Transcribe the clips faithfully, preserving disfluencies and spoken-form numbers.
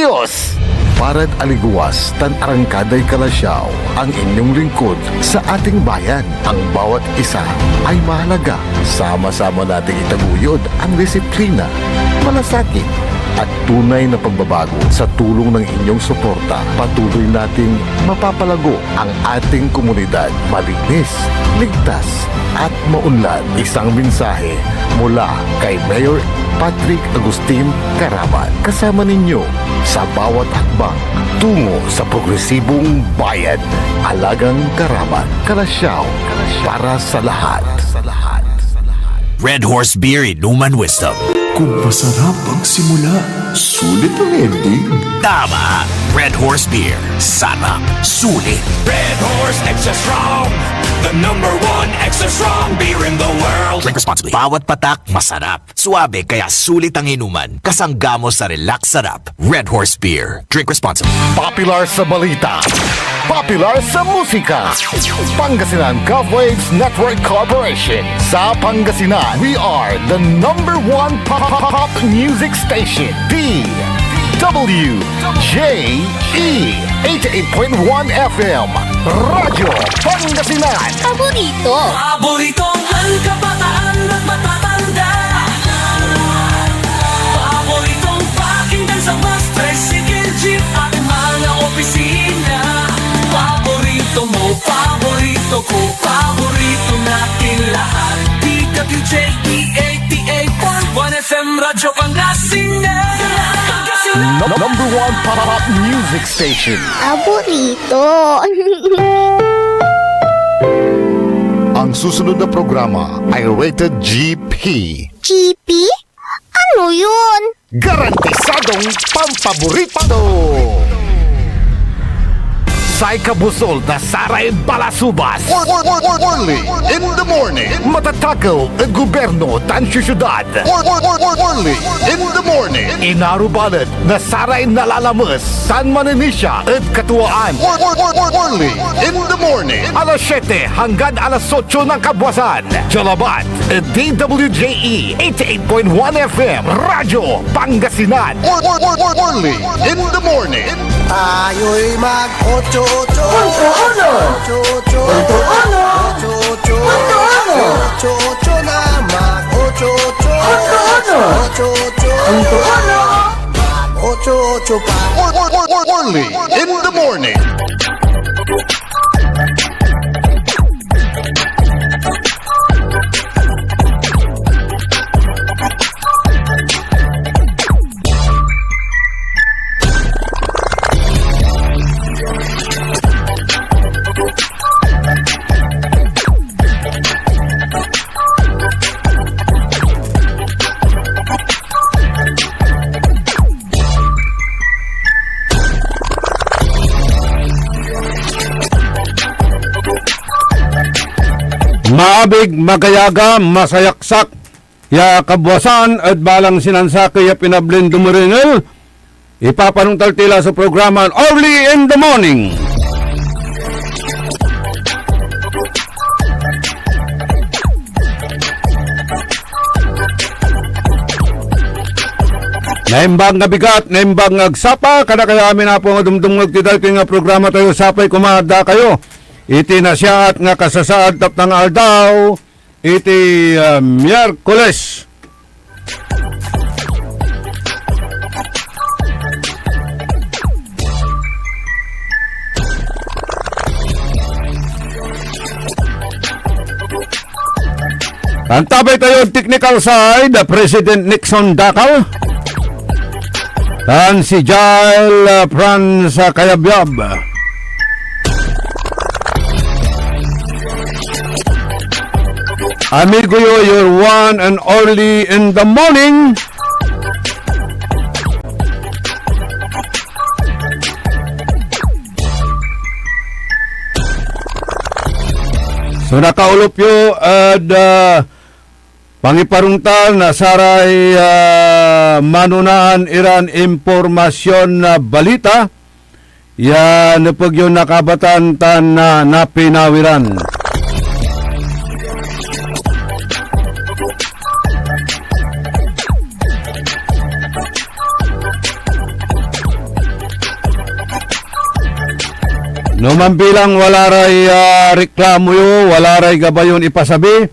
Dios. Parad aligewas tan arangkaday kalasyaw, ang inyong lingkod sa ating bayan. Ang bawat isa ay mahalaga. Sama-sama nating itaguyod ang disiplina, malasakit, at tunay na pagbabago. Sa tulong ng inyong suporta, patuloy nating mapapalago ang ating komunidad. Malinis, ligtas, at maunlad. Isang mensahe mula kay Mayor Patrick Agustin Carabat. Kasama ninyo sa bawat hakbang tungo sa progresibong bayan. Alagang Carabat, kalasyaw para sa lahat. Red Horse Beer, Inuman Wisdom. Kung masarap ang simula, sulit ang ending. Tama! Red Horse Beer. Sarap. Sulit. Red Horse Extra Strong, the number one extra strong beer in the world. Drink responsibly. Bawat patak, masarap. Suabe, kaya sulit ang inuman. Kasangga mo sa Relax Sarap. Red Horse Beer. Drink responsibly. Popular sa balita. Popular sa musika. Pangasinan Gov Waves Network Corporation. Sa Pangasinan, we are the number one pop, pop, pop music station. D W J E eighty-eight point one F M. Radyo Pangasinan. Paborito. Paboritong kabataan at matatanda. Paboritong pakinggan sa bus, tricycle, jeep at mga opisina. Paborito mo, paborito ko, paborito natin lahat. D W J E eighty-eight point one F M Radyo Pangasinan. Pangasinan. No-, number one pop music station. Paborito. Ang susunod na programa ay rated G P. G P? Ano yun? Garantisadong pampaborito! Say kabusol na saray balasubas. Or-, or-, or-, or-, Orly in the morning. Matatakew ed gobyerno tan siyudad. Or-, or-, or-, or-, Orly in the morning. Inarubalet na saray nalalames tan manenisia ed katuaan. Or-, or-, or-, or-, Orly in the morning. Alas siete hanggan alas otso ng kabuasan. Dia labat ed D W J E eighty-eight point one F M, Radyo Pangasinan. Or-, or-, or-, or-, Orly in the morning. Tayo'y mag-otso-otso. Punto uno. Otso-otso. Punto uno. Otso-otso. Punto uno. Otso-otso na mag-otso-otso. Punto uno. Otso-otso. Punto uno. Mag-otso-otso pa. Or-, or-, or-, or-, Orly in the morning. Maabig, magayaga, masayaksak ya kabuasan ed balang sinansakey ya pinablin dumerengel, ipapanongtal ti la so programan Orly in the Morning. Naimbag nga bigat, naimbag nga agsapa, kadakayo amin, Apo, nga dumdumngeg ti daytoy nga programa tayo, sapay koma ed dakayo iti nasiaat nga kasasaad taptan nga aldaw, iti, ah, Miyerkules. Antabay tayod technical side, President Nixon Dacal. Tan si Jael, ah, Franz, ah, Kayabyab. Amigo yo, your one and only in the morning. So, nakaulop yo ed, ah, pangiparungtal na saray, ah, manonaan iran impormasyon na balita ya nepeg yon nakabatan tan, ah, napinawiran. No manbilang wala ray, ah, reklamo yo, wala ray gabay yon ipasabi,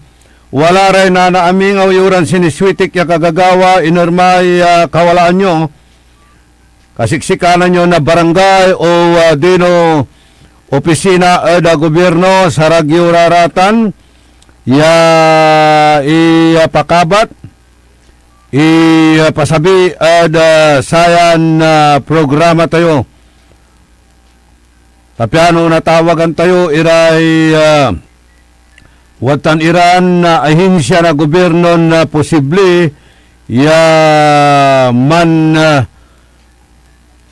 wala ray nanaamingaw yo ran siniswitik ya kagagawa, iner may, ah, kawalaan yo, kasiksikanan yo na barangay o, ah, dino opisina ed, ah, gobyerno, sarag yo ra ratan ya ipakabat, ipasabi ed, ah, sayan, ah, programa tayo. Ta piano natawagan tayo iray, ah, wadtan iran, ah, ahinsia na gobyernon, ah, posible ya man, ah,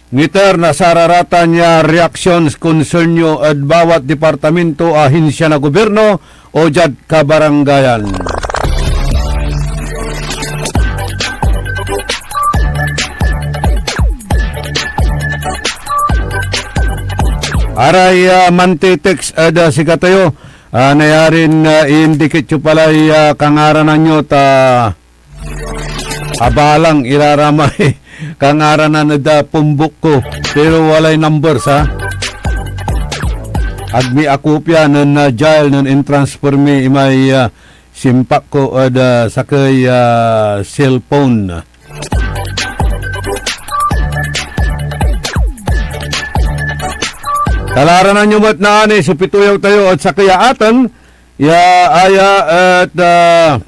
ngiter na sararatan ya reaksyon, concern yo ed bawat departamento, ahinsia na gobyerno, o diad kabarangayan. Aray, ah, mantitext ed, ah, sikatayo, ah, nayarin, ah, indikit yo palay, ah, kangaranan yo ta abalang iraramay kangaranan ed, ah, pumbok ko, pero walay numbers, ha? Ag mi akopia nen, ah, dial nen intransfer mi imay, ah, simpak ko ed, ah, sakey, ah, cellphone. Kalaranan yo met naani so pituyaw tayo ed sakey a aten ya aya et, ah,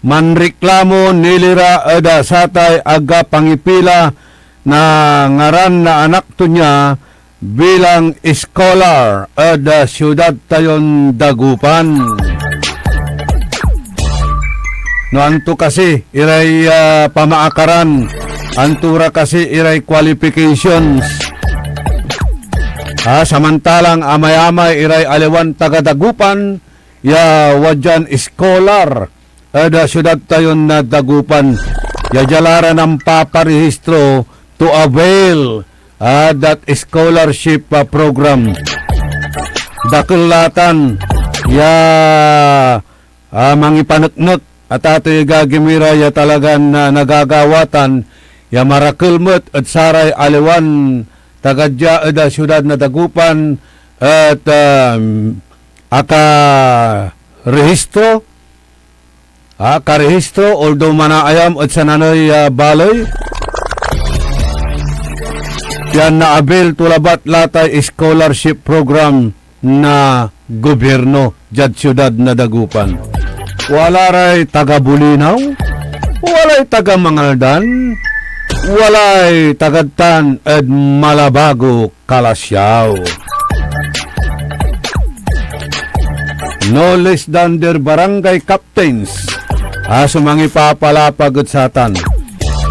manreklamo nilira ed, ah, satay aga pangipila na ngaran na anak to nia bilang scholar ed, ah, siudad tayon Dagupan. No anto kasi iray, ah, pamaakaran, anto ra kasi iray qualifications. Ah, samantalang amayamay iray aliwan taga Dagupan ya wadyan scholar ed, ah, siudad tayon, ah, Dagupan, ya dia la ra nampaparehistro to avail, ah, that scholarship, ah, program. Dakel la tan ya, ah, mangipaneknek a tatey gagimira ya talagan, ah, nagagawa tan ya marakel met ed saray aliwan taga dia ed, ah, siudad na Dagupan et, ah, akarehistro, ah, karehistro, although manaayam ed sananey, ah, baley, pian naabil to labat la tay scholarship program na gobyerno diad siudad na Dagupan. Wala ray taga Bulinaw, walay taga Mangaldan, walay tagad tan ed Malabago, Calasiao. No less than their barangay captains a so mangipapalapag ed satan.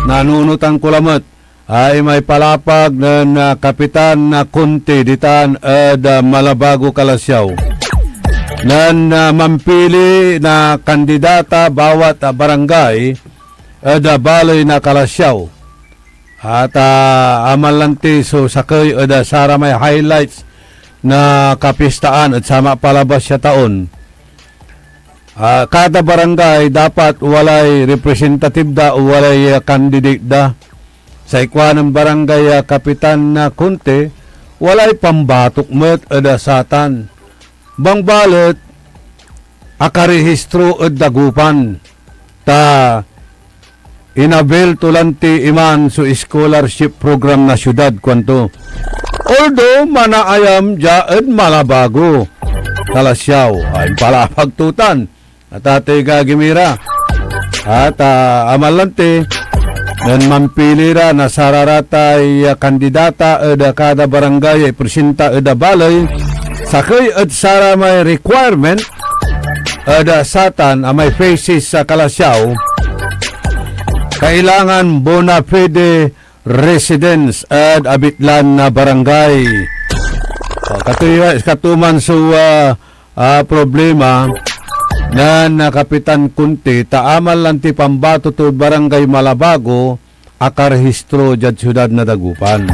Nanunotan ko lamet, ay may palapag nen, ah, Kapitan na Conti ditan ed, ah, Malabago, Calasiao. Nen, ah, mampili na kandidata bawat, ah, barangay ed, ah, baley na Calasiao. At, ah, aman lanti so sakey ed, ah, saramay highlights na kapistaan ed samapalabas ya taon. Ah, kada barangay dapat walay representative da o walay, ah, candidate da. Say kuanen barangay, ah, kapitan na Conti, walay pambatok met ed, ah, satan. Bangbalet, akarehistro ed Dagupan, ta inabil to lanti iman so scholarship program na siudad, kuanto. Although manaayam dia ed Malabago, Calasiao, ay impalapag to tan. Atatey gagimira. At, ah, aman lanti, nen mampili ra na sararatay, ah, kandidata ed, ah, kada barangay ya ipresenta ed, ah, baley, sakey ed saramay requirement ed, ah, satan a may phases a Calasiao, kailangan bona fide residence ed abitlan na barangay. O, katuya, katuman so, ah, ah, problema nen, ah, Kapitan Conti, ta aman lanti pambato tod Barangay Malabago, akarehistro diad siudad na Dagupan.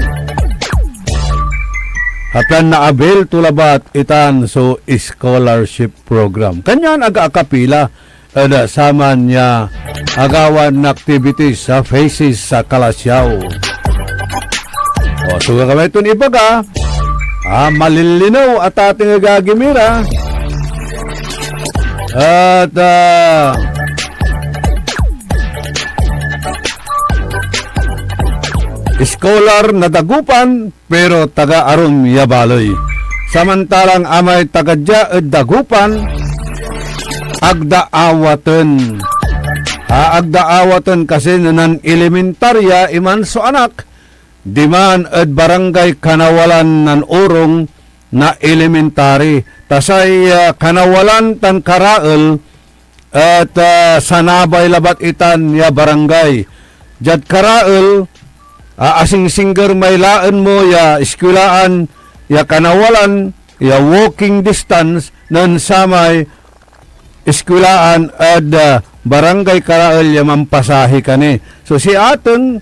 Apian naabil to labat itan so scholarship program. Kanyan aga akapila ed saman ya agawan activities sa phases sa Calasiao. O, so, gagawin ton ibaga, Ah, malilinew a tateng, agagi mi ra. At, ah, scholar na Dagupan, pero taga arum ya baley. Samantalang amay taga dia ed Dagupan, ag da awaten. Ah, ag da awaten kasi no nan-elementarya iman so anak, diman ed Barangay Kanawalan nan orong na elementary. Ta say, ah, Kanawalan tan Karael et, ah, sanabay labat itan ya barangay. Diad Karael, ah, asingsingger may laen mo ya eskwelaan ya Kanawalan ya walking distance nen samay eskwelaan ed, ah, Barangay Karael ya mampasahi ka ni. So, si ateng,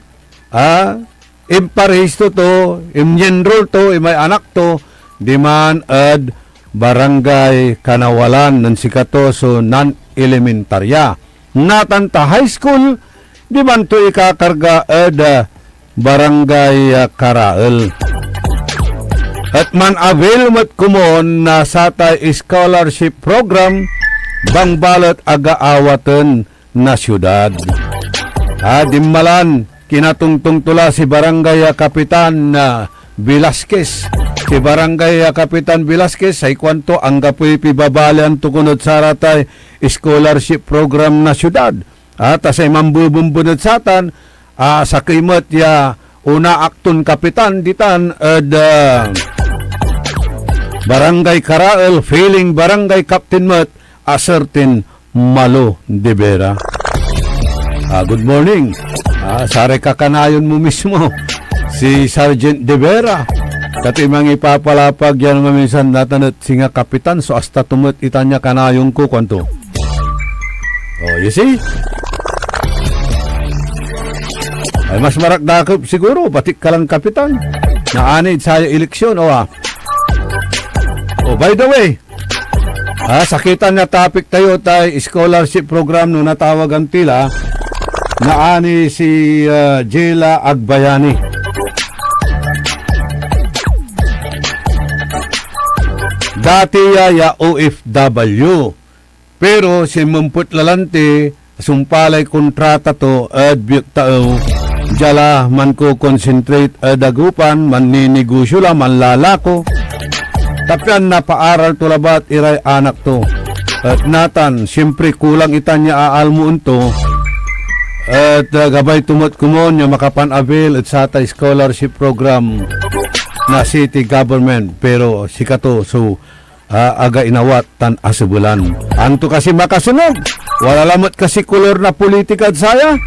ah, imparehistro to, im-enroll to, imay anak to, diman ed Barangay Kanawalan nen sikato so nan-elementarya. Natan ta high school, diman to ikakarga ed, ah, Barangay, ah, Karael. Et man-avail met komon na satay scholarship program, bangbalet ag awaten na siudad. Ah, dimmalan, kinatongtong to la si Barangay, ah, Kapitan, ah, Velasquez. Si Barangay, ah, Kapitan Velasquez, say kuanto, anggapoy pibabalian to kono ed saratay scholarship program na siudad. Ah, ta say mambebembet ed satan, ah, sakey met ya onaak ton kapitan ditan ed, ah, Barangay Karael, feeling barangay captain met, a certain Malo de Vera. Ah, good morning. Ah, saray kakanayon mo mismo, si Sergeant de Vera. Katoy mangipapalapag yan maminsan natan et singa kapitan so asta to met itan ya kanayon ko, kuanto. Oh, you see? Ay, mas marakdakep siguro, batik ka lan kapitan. Naanid saya eleksyon, oh, ah. Oh, by the way, ah, sakitan ya topic tayo tay scholarship program no natawagan ti la, naani si, ah, Jela Agbayani. Dati ya, ya O F W. Pero sinmempet la lanti, asumpal lay kontrata to ed biek taew, dia la manko-concentrate ed Dagupan, manninigosyo la, manlalako. Ta pian napaaral to labat iray anak to. Et natan, siyempre, kulang itan ya aalmoen to. Et, ah, gabay to met komon ya makapan-avail ed satay scholarship program na city government. Pero sikato so ah, aga inawat tan asebelan. Anto kasi makasengeg? Wala lamet kasi kolor na politika ed saya?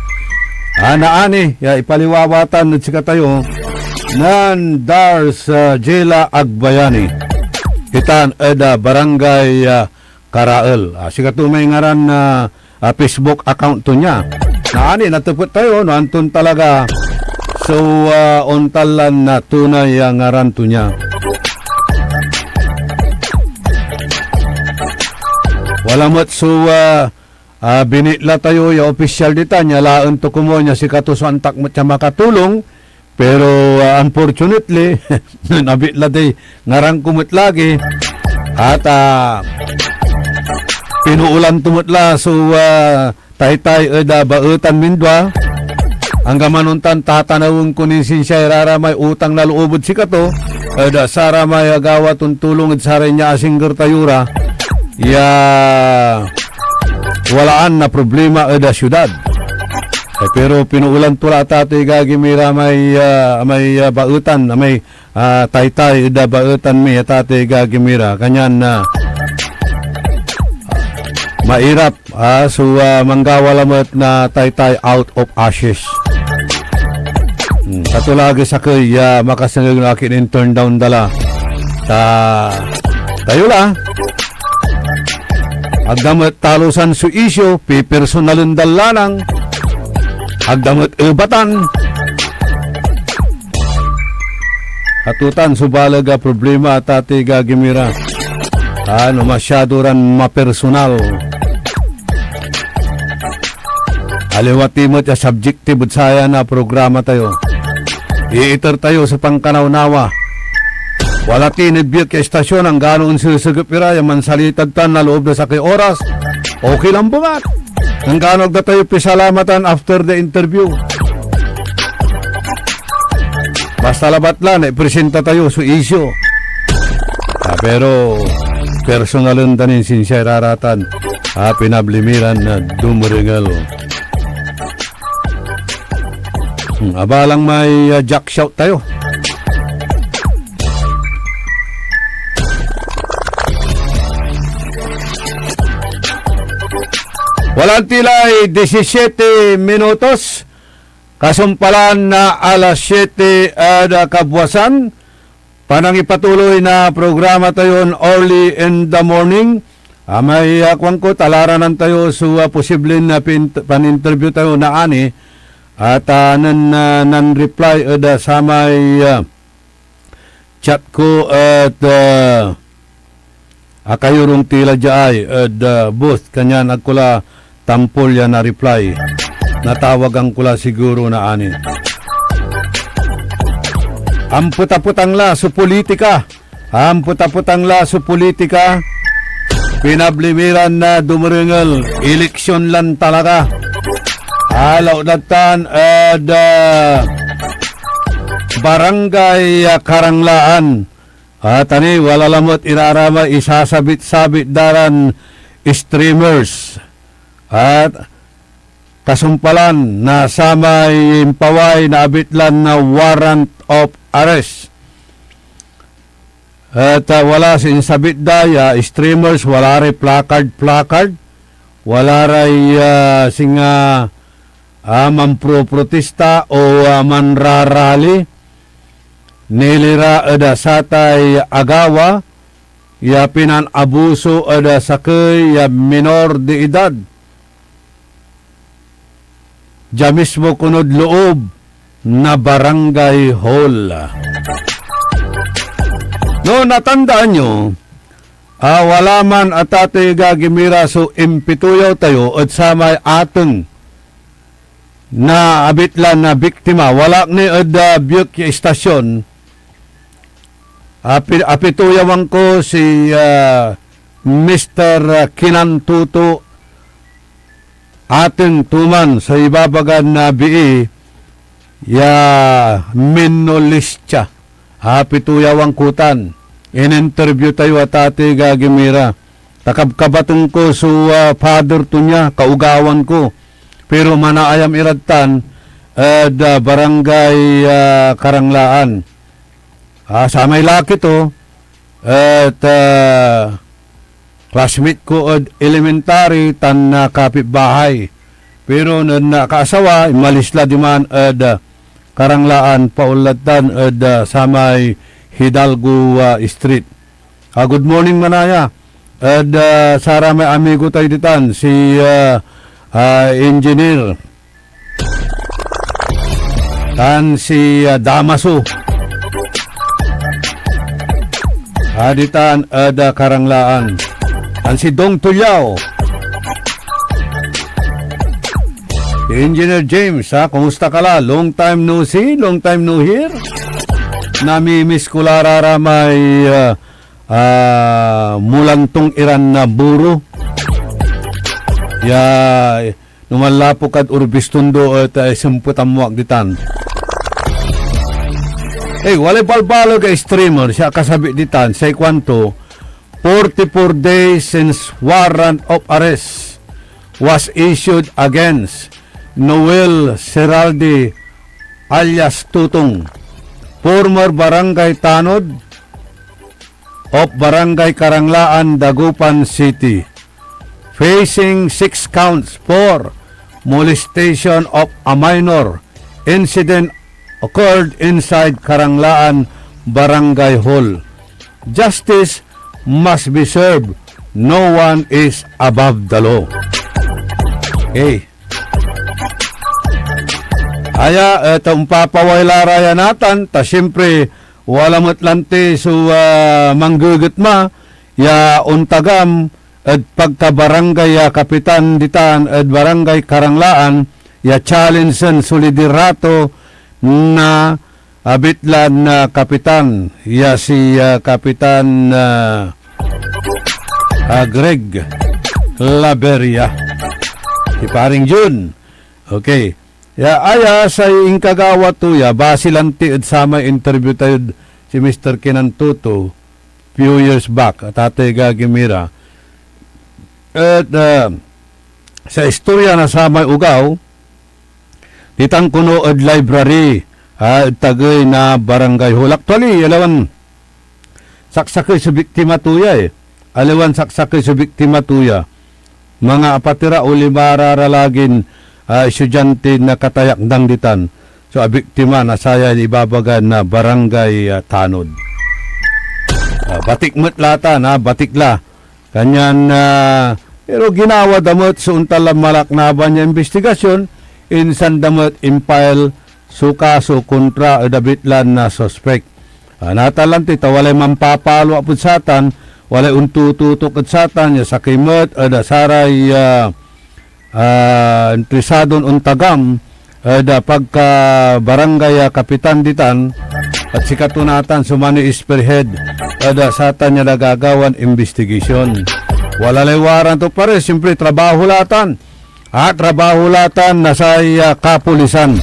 Ah, naani ya ipaliwawa tan ed sikatayo nen Dars, ah, Jela Agbayani, itan ed, ah, Barangay, ah, Karael. Ah, sikato may ngaran na ah, Facebook account to nia. Naani, natepet tayo no anton talaga so, ah, ontan lan, ah, tunay a ngaran to nia. Wala met so, ah, ah, binitla tayo ya opisyal ditan, ya laen to komon ya sikato so antak met ya makatulong. Pero, ah, unfortunately, nabitla day ngaran ko met lagi. At, ah, pinoolan to met la so, ah, taytay ed, ah, baetan min dua. Anggaman ontan, tatanawen ko nin sinsiay raramay utang na loob ed sikato, ed, ah, saramay agawa ton tulong ed saray niaasingger tayo ra ya walaan na problema ed, ah, siudad. Eh, pero pinoolan to la, tatay, gagi mi ra may, ah, may, ah, baetan, may, ah, taytay ed, ah, baetan mi, ah, tatay, gagi mi ra. Kanyan, ah, mairap, ah, so, ah, manggawa lamet na taytay out of ashes. Hmm, kato lagi sakey ya makasengeg no akin in turn down da la. Ta, tayo la. Ag da met talusan so isyu, pipersonalen da lanang. Ag da met ebatan. Atutan so baleg a problema, tatay, gagi mi ra. Ano, masyado ran mapersonal. Aliwa ti met ya subjective ed saya na programa tayo. Iiter tayo so pankanawnawa. Wala ti ni biek ya istasyon, anggano onsesegep ira ya mansalitad tan na loob na sakey oras. Okay lang bungat. Anggano agda tayo pisalamatan after the interview. Basta labat la, naipresenta tayo so isyu. Ah, pero personalen da nin sinsiay raratan. Ah, pinabli mi ran, ah, dumerengel. Hmm, abalang may, ah, jack shout tayo. Walang tilay disisiete minutos. Kasumpalan na alas siete ed kabuasan, panangipatuloy na programa tayon Early in the Morning. Amay, ah, kuanko, talaranan tayo so, ah, posibleng, ah, pin-, pan-interview tayo na ani, at, ah, nan, ah, nan-reply ed, ah, samay, ah, chat ko et, ah, akayorung ti la diay ed, ah, booth, kanyan agko la tampol ya na-reply. Natawagan ko la siguro na ani. Ampetapetang la so politika. Ampetapetang la so politika. Pinabli mi ran na dumerengel, eleksyon lan talaga. Alaw datan ed, ah, Barangay, ah, Karanglaan. At ani, wala lamet iraramay isasabit-sabit da ran streamers. At kasumpalan na samay impaway na abitlan na warrant of arrest. Et, ah, wala si insabit da ya streamers, wala ray placard-placard, wala ray, ah, singa, ah, manproprotesta o, ah, manrarali. Nilira ed, ah, satay agawa ya pinan-abuso ed, ah, sakey ya minor de edad. Dia mismo kunod loob na barangay hall. No, natandaan nyo, ah, wala man, a, tatay agagi mi ra so impituyaw tayo ed samay ateng na abitlan na biktima. Wala ak ni ed, ah, biek ya istasyon. Api-, apituyawan ko si, ah, Mister Kinantuto. Ateng to man so ibabagan na bii ya minolestia. Apituyawan ko tan. In-interview tayo a tatay agagi mi ra. Ta kabkabaten ko so, ah, father to nia, kaugawan ko. Pero manaayam irad tan ed, ah, barangay, ah, Karanglaan. Ah, samay laki to, et, ah, classmate ko ed elementary tan, ah, kapitbahay. Pero nen nakaasawa, inmalis la diman ed, ah, Karanglaan, paonla tan ed, ah, samay Hidalgo, ah, Street. Ah, good morning, manaya. Ed, ah, saramay amigo tayo ditan, si, ah, ah, Engineer tan si, ah, Damaso. Aditan ed, ah, Karanglaan. Tan si Dong Tuliao. Si Engineer James, ha? Kumusta ka la? Long time no see, long time no hear. Namimiss ko la ra may, ah, ah, mulantong iran na buro. Ya, no manlapu kad Urbiztondo et, ah, isempetan mo ak ditan. Hey, walay balbaleg a streamer ya akasabit ditan, say kuanto, forty-four days since warrant of arrest was issued against Noel Seralde alias Tutong, former barangay tanod of Barangay Karanglaan, Dagupan City, facing six counts for molestation of a minor. Incident occurred inside Karanglaan Barangay Hall. Justice must be served. No one is above the law. Okay. Aya, et ompapaway la ra ya natan, ta siyempre, wala met lanti so, ah, manggegetma ya ontagam ed pagkabarangay ya kapitan ditan ed Barangay Karanglaan ya challenge-en so liderato na abitlan, ah, kapitan, ya si, ah, Kapitan, ah, ah, Greg Laveria. Si Paring Jun. Okay. Ya, aya, say inkagawa to ya, base lanti ed samay interview tayod si Mister Kinan Tutu, few years back, Tatay Gagi mi ra. Et, ah, sa istorya na samay ogaw, ditan kono ed library, ah, ed tagey na Barangay Hall. Actually, aliwan saksakey so biktima to ya, eh. Aliwan saksakey so biktima to ya. Manga apat ira o lima ra ra lagin, ah, estudiante na katayak dang ditan so abiktima na sayan ibabaga na Barangay, ah, Tanod. Ah, batik met la tan, ha, batik la. Kanyan, ah, pero ginawa da met so ontan lan malaknaban ya imbestigasyon, insan da met impile so kaso kontra ed abitlan na suspek. Ah, natan lanti ta walay manpapalo ed satan, walay ontututok ed satan ya sakey met ed saray, ah, ah, interesadon ontagam ed, ah, pagka-barangay, ah, kapitan ditan, et sikato natan so mani-spearhead ed, ah, satan ya nagagawan imbestigasyon. Wala lay warrant of arrest, siyempre, trabaho la tan. Ah, trabaho la tan na say, ah, kapulisan.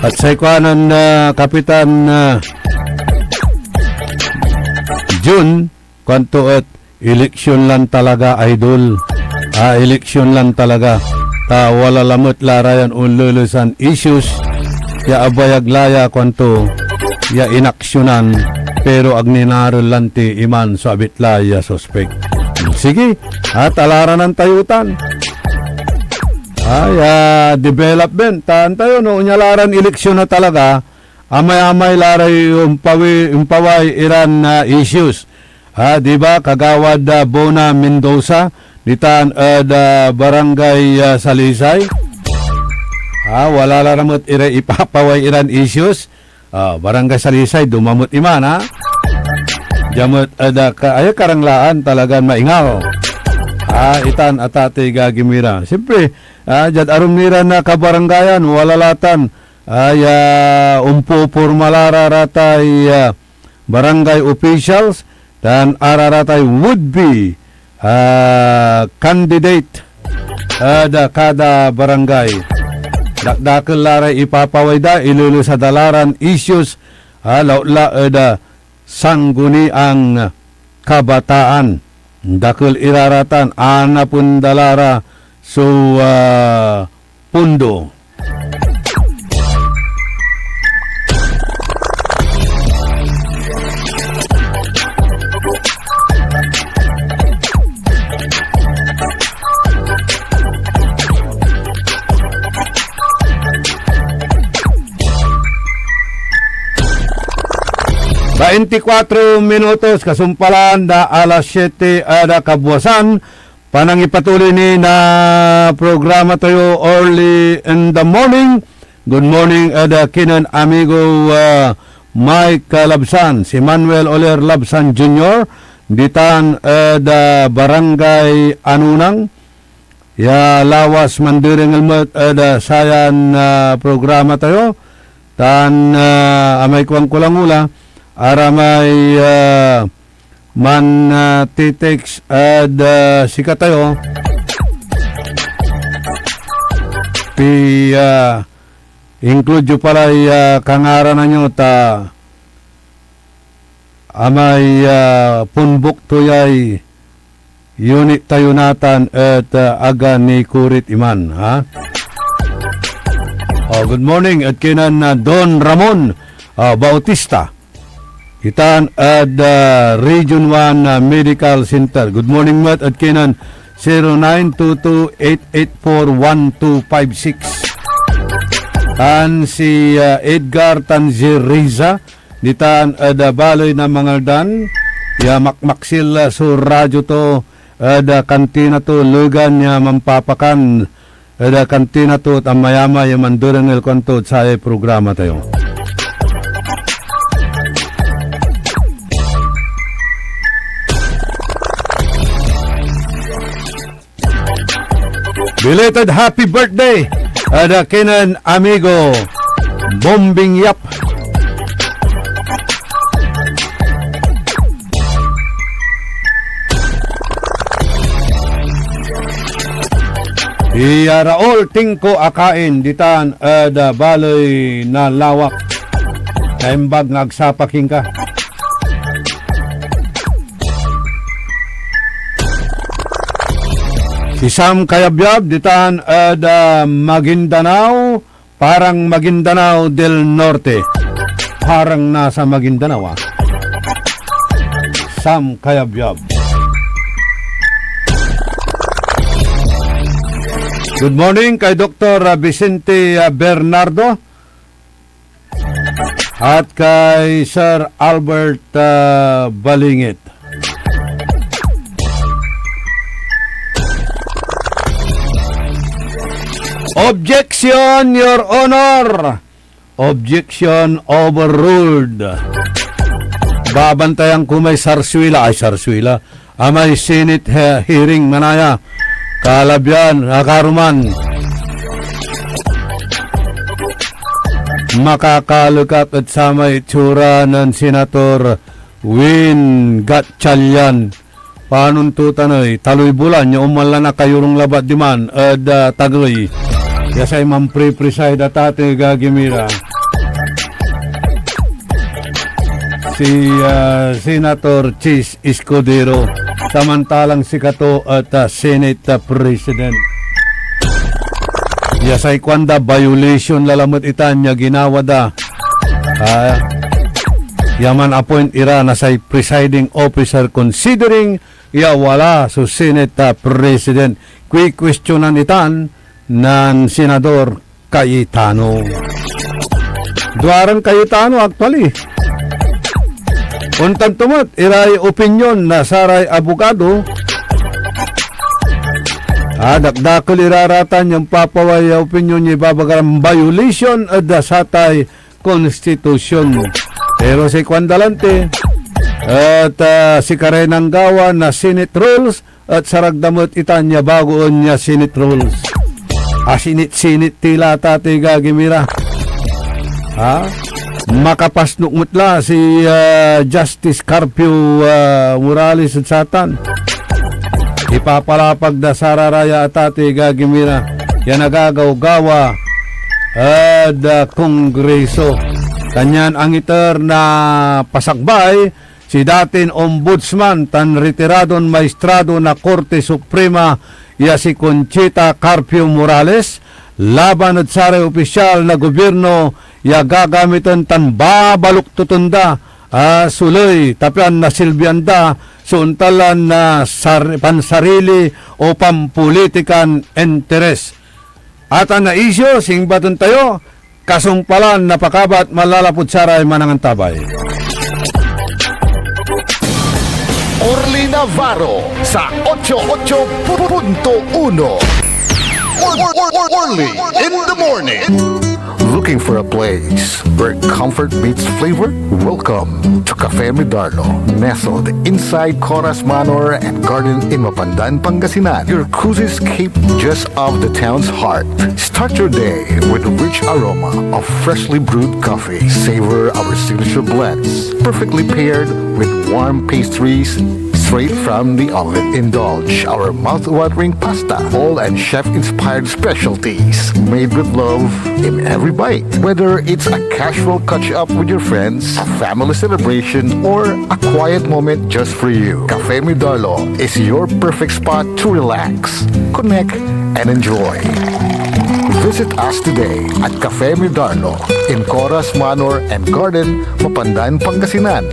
Et say kuanen, ah, Kapitan, ah, Jun, kuanto et, "Eleksyon lan talaga, idol. Ah, eleksyon lan talaga. Ta wala lamet la ra yan onlelesan issues ya abayag la ya," kuanto, "ya inaksyonan, pero ag ni narel lanti iman so abit la ya suspek." Sige, at alaranan tayo tan. Ay, ah, development. Tan tayo, no, onya la ran eleksyon na talaga, amay-amay la ray ompawi-, ompaway iran, ah, issues. Ah, di ba, Kagawad, ah, Bona Mendoza, ditan ed, ah, Barangay, ah, Salisay. Ah, wala la ra met iray ipapaway iran issues. Ah, Barangay Salisay, duma met iman, ha? Dia met ed, ah, ka-, aya karanglaan, talagan maingaw. Ah, itan, atatey, gagi mi ra. Siyempre, ah, diad arum ni ran, ah, kabarangayan, wala la tan, ah, ya ompoporma la ra ratay, ah, barangay officials, tan araratay would-be, ah, candidate ed kada barangay. Dakdakel la ray ipapaway da, ilelesa da la ran issues, ah, lautla ed, ah, Sangguniang Kabataan. Dakel ira ra tan anapen da la ra so, ah, pondo. Baintikwatro minutos kasumpalan na alas siete ed kabuasan. Panangipatuloy ni na programa tayo early in the morning. Good morning ed, ah, kinen amigo, ah, Mike, ah, Labsan, si Manuel Oler Labsan Junior, ditan ed, ah, Barangay Anunang, ya lawas manderengel met ed, ah, sayan, ah, programa tayo. Tan, ah, amay kuan ko lang ula, aramay, ah, man, ah, titext ed, ah, sikatayo, pi-, ah, include yo palay, ah, kangaranan yo ta amay, ah, punbuk to yay unit tayo natan et, ah, aga nikurit iman, ha? Oh, good morning, et kinen, ah, Don Ramon, ah, Bautista. Itan ed, ah, Region one, ah, Medical Center. Good morning met ed kinen zero nine two two eight eight four one two five six. Tan si, ah, Edgar tan si Riza, ditan ed, ah, baley na Mangaldan, ya makmaksil, ah, so radyo to ed, ah, kantina to, legan ya manpapakan ed, ah, kantina to, et amayamay ya manderengel kuanto ed sayay programa tayo. Belated happy birthday ed, ah, kinen amigo Bombing Yap. Iya Raul Tingko Akain ditan ed, ah, baley na Lawak. Naimbag nga agsapak inka. Si Sam Kayabyab ditan ed, ah, Maguindanao, parang Maguindanao del Norte. Parang nasa Maguindanao, ah. Sam Kayabyab. Good morning kay Doktor Vicente, ah, Bernardo at kay Sir Albert, ah, Balingit. Objection, Your Honor! Objection overruled. Babantayan ko may sarsuela, ay sarsuela, amay Senate he-, hearing manaya. Kalabyan, akaruman. Makakalekak ed samay itsura nen Senator Win Gatchalian. Panon to tan ey, taloy bulan ya onman lan akayorung labat diman ed, ah, tagey. Ya say manpre-preside a tatey, gagimira, si, ah, Senator Chiz Escudero, samantalang sikato et, ah, Senate, ah, President. Ya say kuanda, violation la lamet itan ya ginawa da. Ah, ya man-appoint ira na say presiding officer, considering ya wala so Senate, ah, President. Kwi-kwestiyonan itan nen Senador Cayetano. Duaran Cayetano, actually. Ontan to met iray opinyon na saray abogado. Ah, dakdakel ira ratan ya ompapaway ya opinyon ya ibabaga ran violation ed satay konstitusion. Pero si kuan da lanti, et, ah, sikaray nanggawa na Senate rules, et sarag da met itan ya bagoen ya Senate rules. Asinit-sinit ti la, tatay gagimira. Ha? Makapasnok met la si, ah, Justice Carpio, ah, Morales ed satan. Ipapalapag da sararaya a tatay gagimira ya nagagawgawa ed, ah, Kongreso. Kanyan angiter na pasakbay si datin ombudsman tan retiradon maestrado na Korte Suprema ya si Conchita Carpio Morales laban ed saray opisyal na gobierno ya gagamiten tan babaluktoten da, ah, so ley, ta pian nasilbian da so ontan lan, ah, sar-, pansarili o pampolitikan interes. Atan a isyu, simbaten tayo, kasumpalan na pakabat manlalapud saray manangantabay. Orly Navarro sa ocho ocho punto uno. Or-, or-, or-, Orly in the morning. Looking for a place where comfort meets flavor? Welcome to Cafe Midarlo, nestled inside Coras Manor and Garden in Mapandan, Pangasinan. Your cozy escape just off the town's heart. Start your day with a rich aroma of freshly brewed coffee. Savor our signature blends, perfectly paired with warm pastries straight from the oven. Indulge our mouth-watering pasta, bowl and chef-inspired specialties, made with love in every bite. Whether it's a casual catch-up with your friends, a family celebration, or a quiet moment just for you, Cafe Midarlo is your perfect spot to relax, connect, and enjoy. Visit us today at Cafe Midarlo in Coras Manor and Garden, Mapandan, Pangasinan,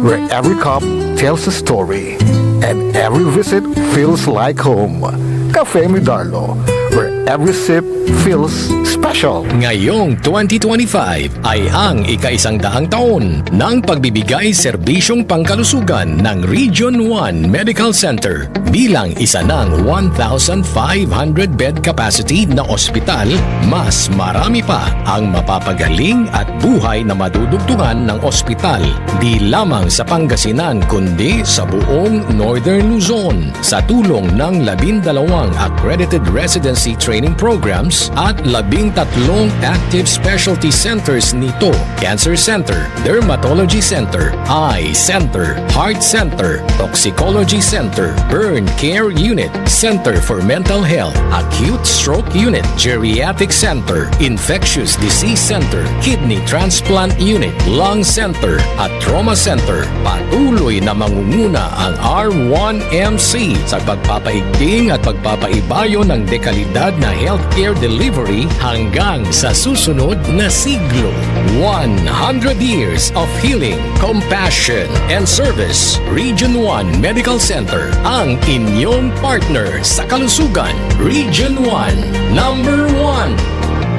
where every cup tells a story and every visit feels like home. Cafe Midarlo, where every sip feels special. Ngayong twenty twenty-five ay ang ikaisang daang taon ng pagbibigay serbisyong pangkalusugan ng Region one Medical Center. Bilang isa ng one thousand five hundred bed capacity na ospital, mas marami pa ang mapapagaling at buhay na madudugtungan ng ospital, di lamang sa Pangasinan kundi sa buong Northern Luzon. Sa tulong ng labindalawang accredited residency training programs at labing tatlong active specialty centers nito: Cancer Center, Dermatology Center, Eye Center, Heart Center, Toxicology Center, Burn Care Unit, Center for Mental Health, Acute Stroke Unit, Geriatric Center, Infectious Disease Center, Kidney Transplant Unit, Lung Center, at Trauma Center. Patuloy na mangunguna ang R one M C sa pagpapaigting at pagpapaibayo ng dekalidad na healthcare delivery hanggang sa susunod na siglo. One hundred years of healing, compassion, and service. Region one Medical Center, ang inyong partner sa kalusugan. Region one, number one.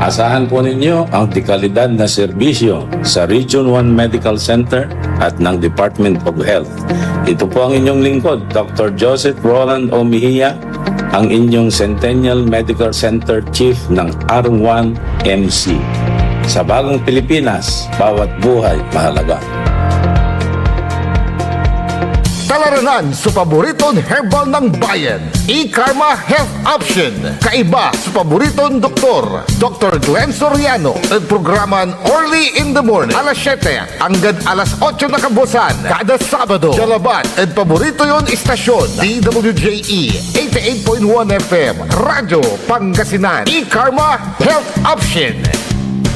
Asahan po ninyo ang dekalidad na serbisyo sa Region one Medical Center at ng Department of Health. Ito po ang inyong lingkod, Doktor Joseph Roland O. Mejia, ang inyong Centennial Medical Center Chief ng R one M C. Sa bagong Pilipinas, bawat buhay mahalaga. Talaranan so paboriton herbal ng bayan, E-Karma Health Option. Kaiba so paboriton doktor, Doktor Glenn Soriano, ed programan Early in the Morning, alas siyete anggad alas otso na kabuasan, kada Sabado. Dia labat ed paborito yon istasyon, D W J E eighty-eight point one F M, Radyo Pangasinan. E-Karma Health Option.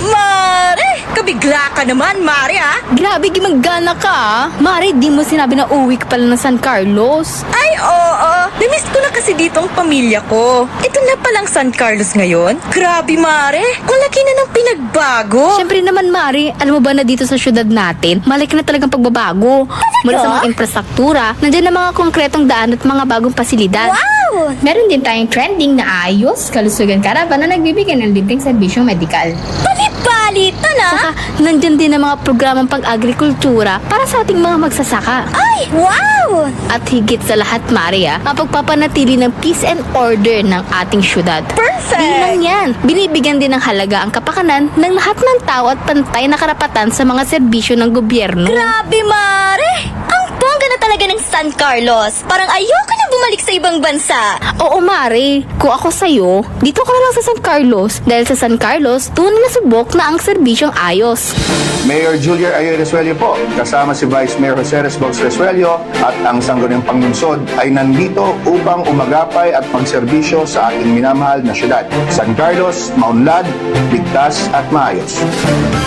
Mare! Kabigla ka naman, Mare, ah! Grabe, gimagana ka, ah! Mare, di mo sinabi na uwi ka pala ng San Carlos. Ay, oo. Namiss ko na kasi dito ang pamilya ko. Ito na palang San Carlos ngayon. Grabe, Mare. Ang laki na ng pinagbago. Siyempre naman, Mare. Alam mo ba na dito sa syudad natin, malaki na talagang pagbabago. Talaga? Mula sa mga infrastruktura, nandiyan na mga konkretong daan at mga bagong pasilidad. Wow! Meron din tayong trending na ayos, kalusugan caravan na nagbibigay ng libreng serbisyong medikal. Bali-bali to na! Saka, nandyan din ang mga programang pag-agrikultura para sa ating mga magsasaka. Ay, wow! At higit sa lahat, Mare, ah, ang pagpapanatili ng peace and order ng ating syudad. Perfect! Di lang yan, binibigyan din ng halaga ang kapakanan ng lahat ng tao at pantay na karapatan sa mga serbisyo ng gobyerno. Grabe, Mare! Ang bongga na talaga ng San Carlos! Parang ayoko na bumalik sa ibang bansa! Oo, Mare. Kung ako sa'yo, dito ka na lang sa San Carlos. Dahil sa San Carlos, tunay na subok na ang serbisyong ayos. Mayor Julier Ayoy Resuello po, kasama si Vice Mayor Jose Resbox Resuello at ang sangguniang panlungsod ay nandito upang umagapay at magserbisyo sa ating minamahal na syudad. San Carlos, maunlad, ligtas at maayos.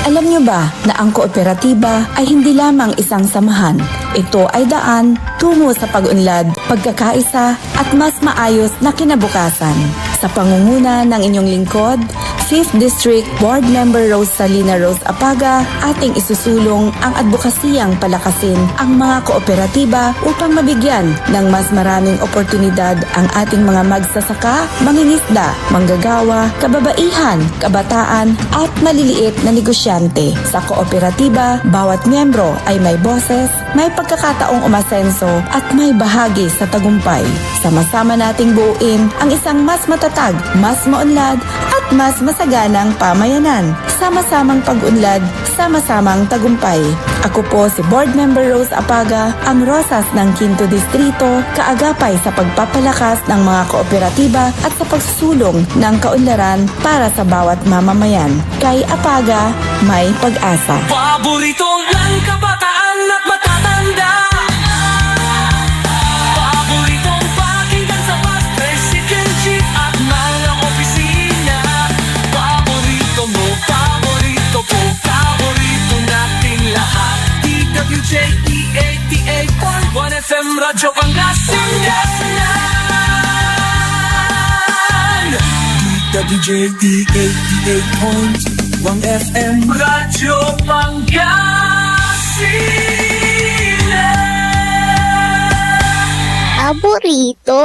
Alam nyo ba na ang kooperatiba ay hindi lamang isang samahan? Ito ay daan tungo sa pag-unlad, pagkakaisa, at mas maayos na kinabukasan. Sa pangunguna ng inyong lingkod, Fifth District Board Member Rosalina Rose Apaga, ating isusulong ang adbokasiyang palakasin ang mga kooperatiba upang mabigyan ng mas maraming oportunidad ang ating mga magsasaka, mangingisda, manggagawa, kababaihan, kabataan, at maliliit na negosyante. Sa kooperatiba, bawat miyembro ay may boses, may pagkakataong umasenso at may bahagi sa tagumpay. Sama-sama nating buuin ang isang mas matatag, mas maunlad, at mas masaganang pamayanan. Sama-samang pag-unlad, sama-samang tagumpay. Ako po si Board Member Rose Apaga, ang Rosas ng Quinto Distrito, kaagapay sa pagpapalakas ng mga kooperatiba at sa pagsusulong ng kaunlaran para sa bawat mamamayan. Kay Apaga, may pag-asa. Paborito ng kabataan at matatanda. Paboritong pakinggan sa bus, tricycle, jeep at mga opisina. Paborito mo, paborito ko, paborito nating lahat. D W J E eighty-eight point one F M Radyo Pangasinan. D W J E eighty-eight point one F M Radyo Pangasinan. Paborito.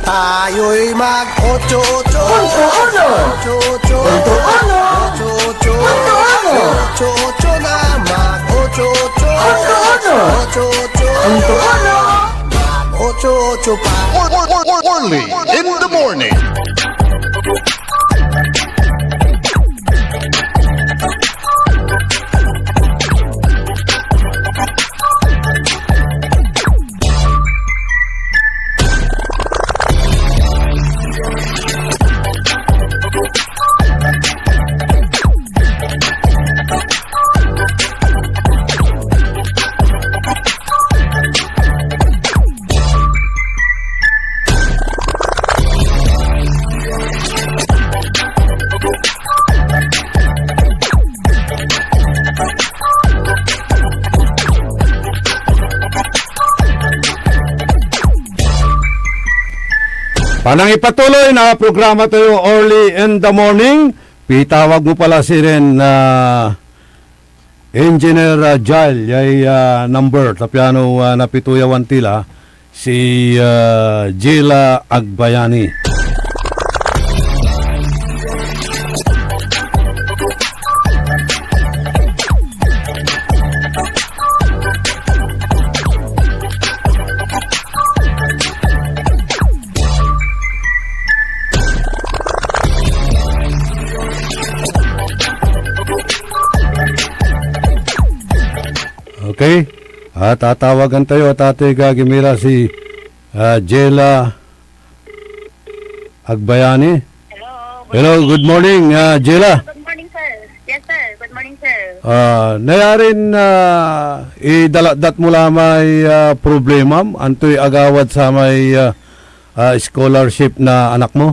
Tayo'y mag-ocho-ocho. Punto uno. Ocho-ocho. Punto uno. Punto uno. Ocho-ocho na mag-ocho-ocho. Punto uno. Ocho-ocho. Punto uno. Mag-ocho-ocho pa. Early in the morning. Anang ipatuloy na programa tayo early in the morning. Pitawag mo pala sirin na Engineer, ah, Jal, yay, ah, number, ta piano, ah, napituyawan tila si, ah, Jela Agbayani. Okay. At tatawagan tayo, Tatay Gagimira, si, ah, Jela Agbayani. Hello, good Hello, good morning. Morning, ah, Jela. Good morning, sir. Yes, sir. Good morning, sir. Ah, nayarin, ah, idalatdat mo la may, ah, problemam? Antoy agawad samay, ah, ah, scholarship na anak mo?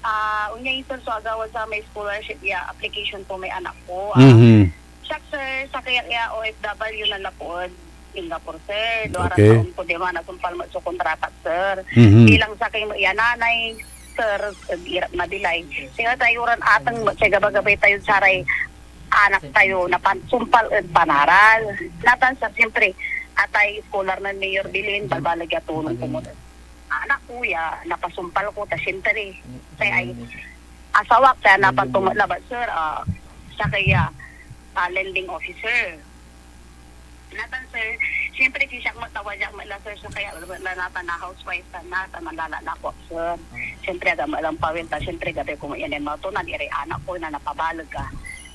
Ah, onya, sir, so agawad samay scholarship ya application po may anak ko. Ah, Mhm. Siak, sir, sakey ak ya O F W nanlapud Singapore, sir. Duaran Okay. taon ko diman, nasumpal met so kontratak, sir. Mhm. Bilang sakey met ya nanay, sir, ed irap na bilay. Singa tayo ran ateng met say gabagabay tayod saray anak tayo na pan-, sumpal ed panaral. Natan, sir, siyempre, atay scholar nen Mayor Belen, balbaleg ya tulong ko met. Anak ko ya, napasumpal ko, ta siyempre, say ay, asawak, say anapan to met labat, sir, ah, sakey ya, ah, lending officer. Natan, sir, siyempre, si siak met, ta wadia met la, sir, sakey ya, met la natan na housewife, ta natan, manlala na ako, sir. Siyempre, aga met lan pawil, ta siyempre, gabe ko met yan, eh, matunan, iray anak ko, na napabaleg, ah,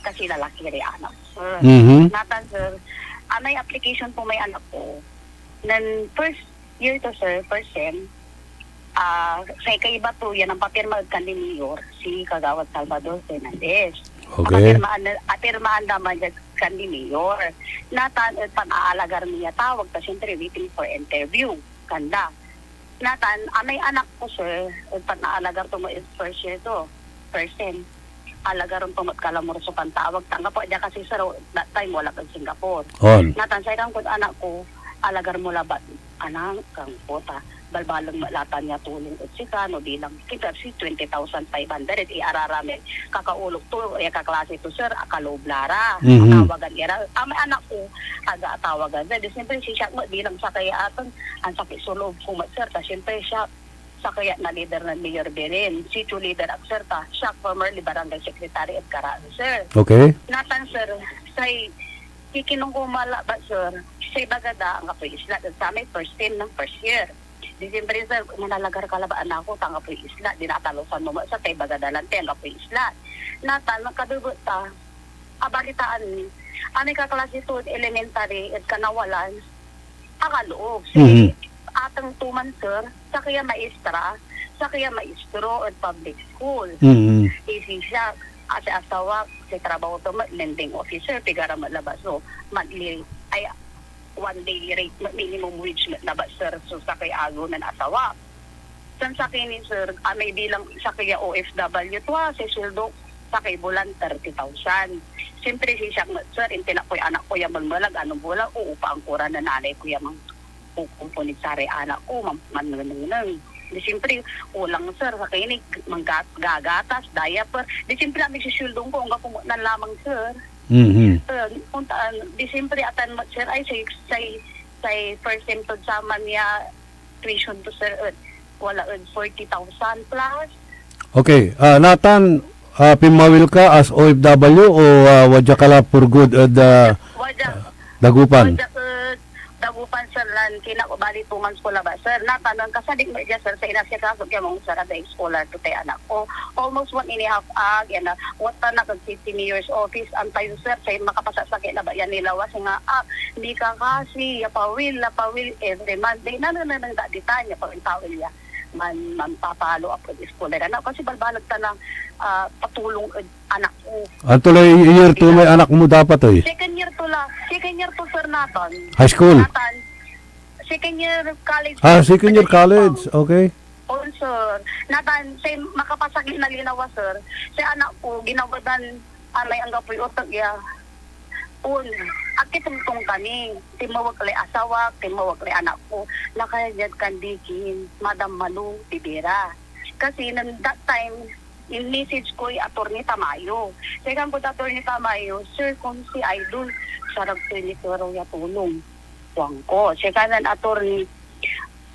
kasi lalaki ray anak ko, sir. Mhm. Natan, sir, anay application po may anak ko, nen first year to, sir, first sem, ah, say kaiba to, yan ang papirma ed kandi Mayor, si Kagawad Salvador Fernandez. Okay. Apapirmaan, apirmaan da man diad kandi Mayor. Natan et panaalagar mi ya tawag, ta siyempre waiting for interview kanda. Natan, amay anak ko, sir, et panaalagar to mo is first year to, first sem. Alagaran to met kalamor so pantawag. Anggapo dia kasi, sir, that time, wala kay Singapore. On. Natan, say kangkod anak ko, alagar mo labat, anak, kangko ta. Balbaleg met latan ya tulong ed sika, no, bilang kita si twenty thousand five hundred, iarara may kakaolog to, ya kaklase to, sir, akaloob la ra. Mhm. Atawagan ira. Amay anak ko, aga atawagan, sir. Di, siyempre, si siak met, bilang sakey aton, ansakit so loob ko met, sir, ta siyempre, siak, sakey ak na lider nen Mayor Belen. Sitio leader ak, sir, ta siak formerly barangay secretary ed Karaen, sir. Okay. Natan, sir, say kikinong ko met labat, sir, say baga da, anggapoy isla, ed samay first sem na first year. December, sir, manalagar ka labat, anak ko, ta anggapoy isla, di natalusan mo met, sir, tay baga da lanti, anggapoy isla. Natan, makadebet ta, abalitaan mi, amay kaklase to ed elementary, ed Kanawalan, akaloob. Mhm. Ateng to man, sir, sakey a maestra, sakey a maestro ed public school. Mhm. Isi siak, asi asawak, say trabaho to met lending officer, pigara met labat so monthly, ay, one daily rate met, minimum wage met labat, sir, so sakey agew nen asawak. Tan sakey ni, sir, amay bilang sakey a O F W to, ah, say sueldo, sakey bulan, thirty thousand. Siyempre, si siak met, sir, intinap koy anak ko ya melmelag, anong bulan, uupaan ko ra na nanay ko ya mangkukumpon ed saray anak ko, man-, mannengneng. Di siyempre, kulang, sir, sakey ni, mangga-, gagatas, diaper. Di siyempre, amay sisweldon ko, anggapo met lan lamang, sir. Mhm. Sir, puntaan, di siyempre, atan met, sir, ay, say, say, say first sem tod saman ya tuition to, sir, et wala ed forty thousand plus. Okay, ah, natan, ah, pinmawil ka as O F W o, ah, wadya ka la for good ed, ah, Wadya, Dagupan? Wadya ed Dagupan, sir, lan kina-, bali two months ko labat, sir. Natan, nen kasadik met dia, sir, say inasikaso ko ya maong, sir, a day scholar to tay anak ko. Almost one and a half ag, yan na, watan ak ed city mayor's office, antayo, sir, say makapasasakit labat yan nilawas, nga, ah, Mikakasi, ya pawil, ya pawil, every Monday, nanenengneng da ditan, ya pawil-pawil ya. Man-, manpa-follow up ed school ed anak ko, kasi balbaleg ta lang, ah, patulong ed anak ko. Anto lay year two may anak mo dapat, eh? Second year to la, second year to, sir, natan. High school? Natan. Second year college. Ah, second year college. Okay. On, sir. Natan, say makapasakit na linawa, sir. Say anak ko, ginawa dan, ah, may anggapoy utek ya. On, akitongtong kami. Tinmawag lay asawak, tinmawag lay anak ko. Nakaya diad kandi kin Madam Malu Rivera. Kasi nen that time, in-message koy Attorney Tamayo. Say kuankod Attorney Tamayo, "Sir, kon si Idol, sarag toy nikerew ya tulong," kuanko. Say kanen Attorney,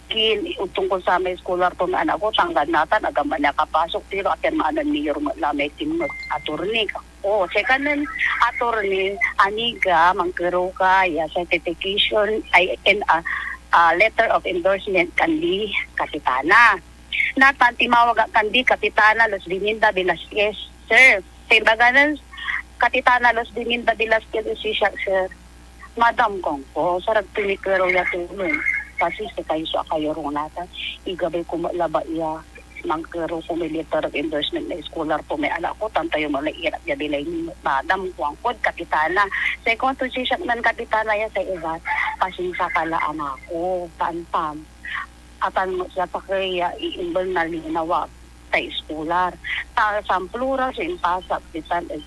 kin, tongkol samay scholar to may anak ko, ta anggan natan, agman akapasok, pero apirmaan nen Mayor met la may team met, Attorney. O, say kanen Attorney, aniga, mankerew ka ya certification, ay, en, ah, ah, letter of endorsement kandi Kapitana. Natan, tinmawag ak kandi Kapitana Luzviminda Velasquez, sir. Say imbaga nen Kapitana Luzviminda Velasquez ed sisya, sir, "Madam," kuanko, "sarag toy nikerew ya tulong. Kasi sikayo so akayorung natan. Igabay ko met labat ya mankerew ko may letter of endorsement na scholar to may anak ko, tan tayo met lay irap ya bilay ni, Madam," kuankod Kapitana. Say kuantod sisya nen Kapitana ya say ibat, "Pasensia ka la, anak ko, tan, tan, atan met sakey ya iimbel na linawa tay scholar. Ta samploral so impasak ditan ed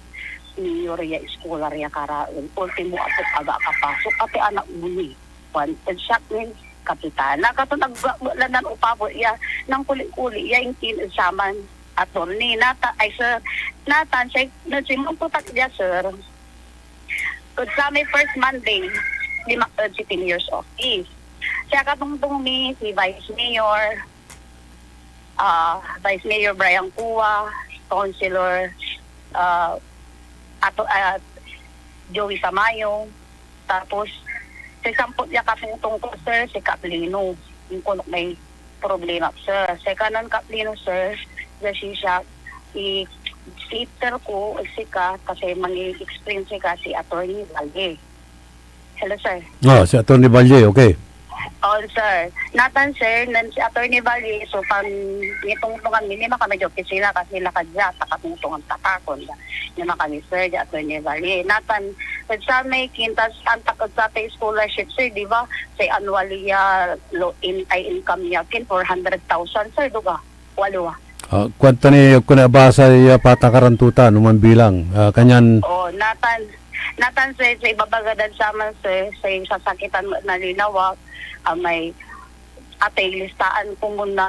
Mayor ya scholar ya karael. Ultimo, apot aga akapasok, ati anak mo ni?" Kuan ed siak nin Kapitana. Katon ag met la nan opabot ya, nankoli-koli ya intin ed saman Attorney. Natan, ay, sir, natan, say, nen sinmampotak dia, sir, ed samay first Monday, lima ed sitting years office. Say akatongtong mi, si Vice Mayor, ah, Vice Mayor Brian Cua, Councilor, ah, Ato, ah, Joey Tamayo, tapos say sampot ya katongtong ko, sir, si Kap Lino. Inkuan may problema, sir. Say kanen Kap Lino, sir, ya sisya, i-, sister ko, sika, kasi mangi-explain sika, si Attorney Valle. Hello, sir. Ah, si Attorney Valle, okay. On, sir. Natan, sir, nen si Attorney Valle, so, pan nitongtongan mi, lima kami di opisina kasi lakad dia, ta katongtongan ta ka, kuan dia. Lima kami, sir, di Attorney Valle. Natan, ed samay kintas, antak ed satay scholarship, sir, di ba? Say annual ya, lo, in, ay income ya, kin four hundred thousand, sir, duga? Walo, ah. Ah, kuanta ni, ag ko nabasa ya patakaran to ta, no manbilang. Ah, kanyan Oh, natan, natan, sir, say ibabaga dad saman, sir, say sasakitan met na linawa, ah, may atay listaan komun na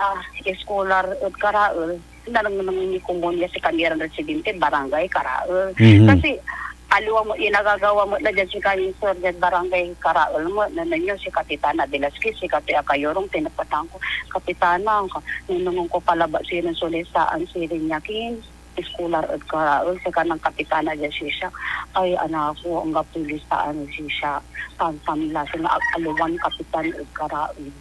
scholar ed karael, nanengneng ni komun ya sikami ran residente, barangay, karael. Mhm. Kasi, aliwa met ya nagagawa met la diad sikayo, sir, diad barangay karael met, nen, nen, si Kapitana Velasquez, sikatoy akayorung, tinepet ko, "Kapitana, ka-, nengnengen ko pa labat sirin so listaan sirin ya kin scholar ed karael, say kanen Kapitana diad sisya, ay, anak ko, anggapoy listaan ed sisya, tan, tan la, singa ag aliwan kapitan ed karael."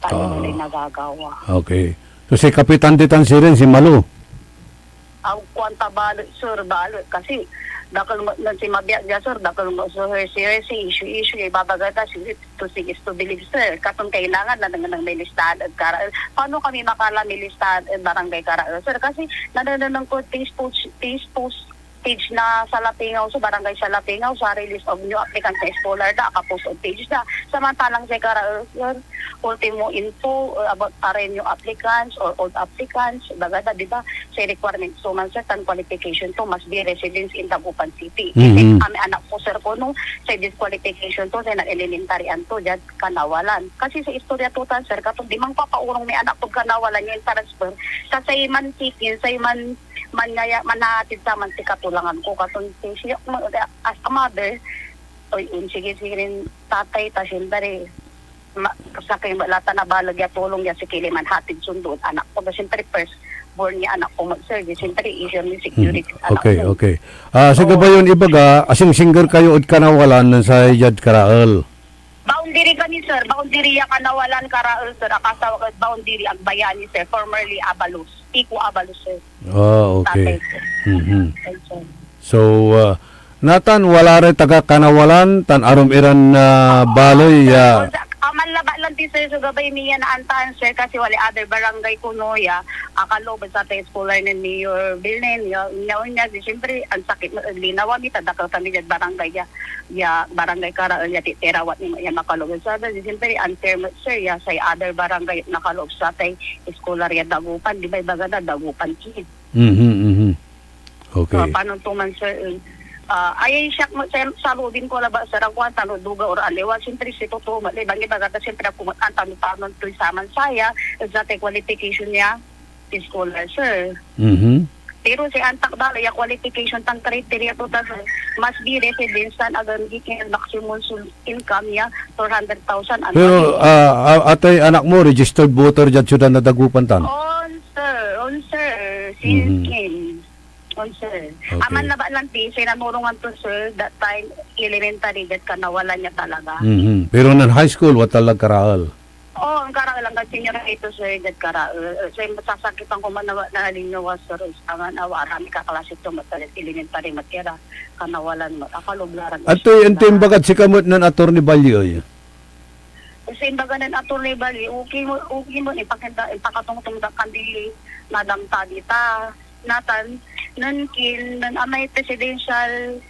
Tan Ah. walay nagagawa. Okay. So, si Kapitan ditan sirin, si Malo? Aw, kuanta balet, sir, balet. Kasi, dakel met nen si mabiak dia, sir, dakel met so hearsay, hearsay, issue, issue, ya ibabaga ta, si, to si, is to believe, sir. Katon kailangan na nanengneng may listahan ed karael. Paano kami makala may listahan ed barangay karael, sir? Kasi, nanenengneng ko Facebook, Facebook page na Salapingaw, so barangay Salapingaw, saray list of new applicants na scholar da, akapost ed page da. Samantalang say karael, sir, Ultimo Info, uh, about pa rin yung applicants or old applicants, baga da, di ba? Say requirements to man, sir, tan qualification to, must be residents in Dagupan City. Mhm. Kasi kami anak ko, sir, ko, no, say disqualification to, say nag-elementary an to, diyan, Kanawalan. Kasi sa istorya to tan, sir, katong di man papaurong may anak ko Kanawalan yung transfer, sa say man tikin, say man, man ngaya, manatid sa man si katulangan ko, katong si, si, as a mother, oy, un, sige, sige rin, tatay, ta, siyempre, ma-, sakey met la ta nabaleg ya tulong ya sikili manhatid sundo ed anak ko. Ta siyempre, first born ya anak ko met, sir. Di siyempre, issue ni security Hmm. ed anak Okay, ko. okay. Ah, sa Oo. gabay yon ibaga, asingsingger kayo ed Kanawalan nen say diad Karael? Boundary kami, sir. Boundary ya Kanawalan, Karael, sir. Akasawa ed boundary, Agbayani, sir. Formerly Abalos. Pico Abalos, sir. Ah, okay. Tatay, sir. Mhm. Tatay, sir. So, ah, natan, wala ray taga Kanawalan, tan arum iran, ah, baley, ya. Aman labat lanti, sir, so gabay mi ya naantaan, sir, kasi walay other barangay kono ya akaloob ed satay scholar nen Mayor Vilnen, ya, onya, onya, di siyempre, ansakit met ed linawa mi, ta dakel kami diad barangay ya, ya barangay Karael ya titirawat ni ya makaloob ed sada, di siyempre, unfair met, sir, ya say other barangay nakaloob satay scholar ya Dagupan, di ba, ibaga da, Dagupan Kid. Mhm, mhm. Okay. So, paano to man, sir, eh? Ah, ayay siak met, sir, sa loob ko labat, sir, ang kuan, tan no duga or aliwa, siyempre, si totoo met, eh, bang ibaga ta, siyempre, ako met, antan-antan toy saman saya, ed satay qualification ya, scholar, sir. Mhm. Pero si antak da, ya qualification tan criteria to ta, sir, must be residence tan agamgi ken maximum sul-, income ya, four hundred thousand annually. Pero, ah, ah, atay anak mo, registered voter diad siudad na Dagupan tan? On, sir. On, sir. Since Mhm. kin. On, sir. Okay. Aman labat lanti, say nanurongan to, sir, that time, elementary, diad kanawalan ya talaga. Mhm. Pero nen high school, wala la karael? Oo, ang karael, anggan senior high to, sir, diad karael. Eh, say masasakitan ko man na, na linyawa, sir, is aman, awa, arami kaklase to, met, elementary, met, kera, kanawalan, met, akaloblaran. Antoy, antoy imbagad sika met nen Attorney Balyoy? Kasi imbaga nen Attorney Balyoy, okay mo, okay mo, ipakita, ipakatongtong da kandi Madam Tabita. Natan, nen kin, nen amay presidential